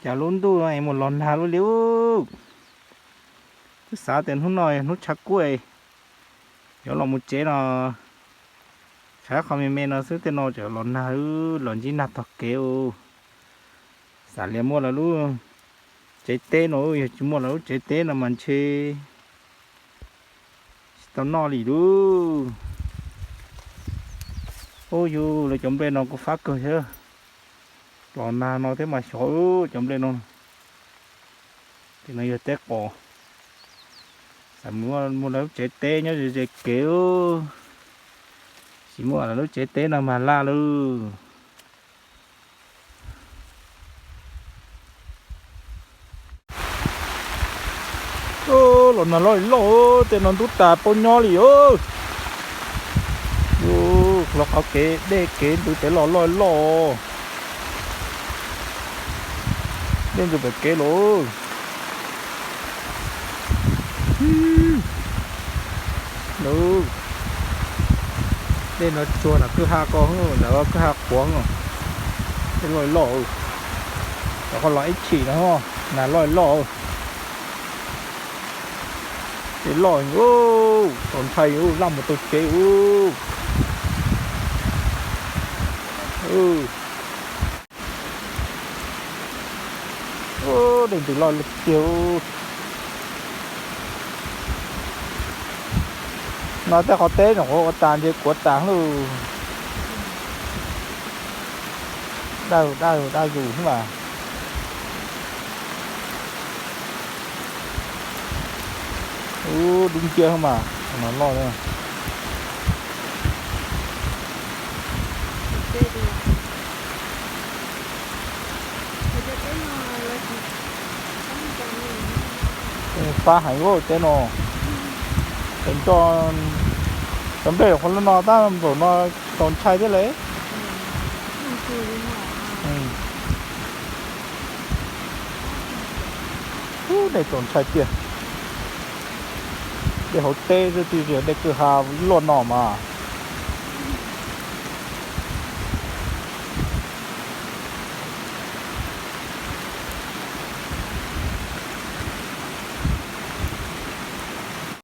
Cas lub ntuj no es mus los nag lub li ub. Twb xav tias hnub no hnub tshav kub, yuav los mus tsev no, tshav qhov me me no xwb, tej no tseem los nag, los ntsib nag tog kev ub. Xav lias muaj lawv lub tsev teb no, yog tsis muaj lawv lub tsev teb no mas ntshe tsis tau noj li lub. Ub, yus lawv cov nplej no kuj fab kawg thiab. Los nag no thiab mas xyov cov nplej no. Ces no yog teb qos. Xav mus muaj lawv lub tsev teb nyob ze ze kev ub. Tsis muaj lawv lub tsev teb no mas laj lawm. Los nag loj loj, tej no ntub tas paub nyob li os. Yus los qhov kev dej kev ntws pem los loj loj. Dej ntws pem kev los. Dej no tsuag nram kwj ha ko, nram kwj ha qhuav. Dej loj loj. Cov qhov los ib chim no, nag loj loj. Dej loj, txaus ntshai, laj mus tau tsev ub. Dej ntws loj tiag. No tej qhov teb no kuv ua tas ntshe kuav tas lawm. Daj daj daj zus xwb mas. Ub, dub nciab mas, no loj. Fab heev ua teb no. Cov nplej qhov no tab npaum no txaus ntshai thiab lauj. Ub, dej txaus ntshai tiag. Dej hauv teb xwb, twb tsis yog dej kwj ha luaj no mas.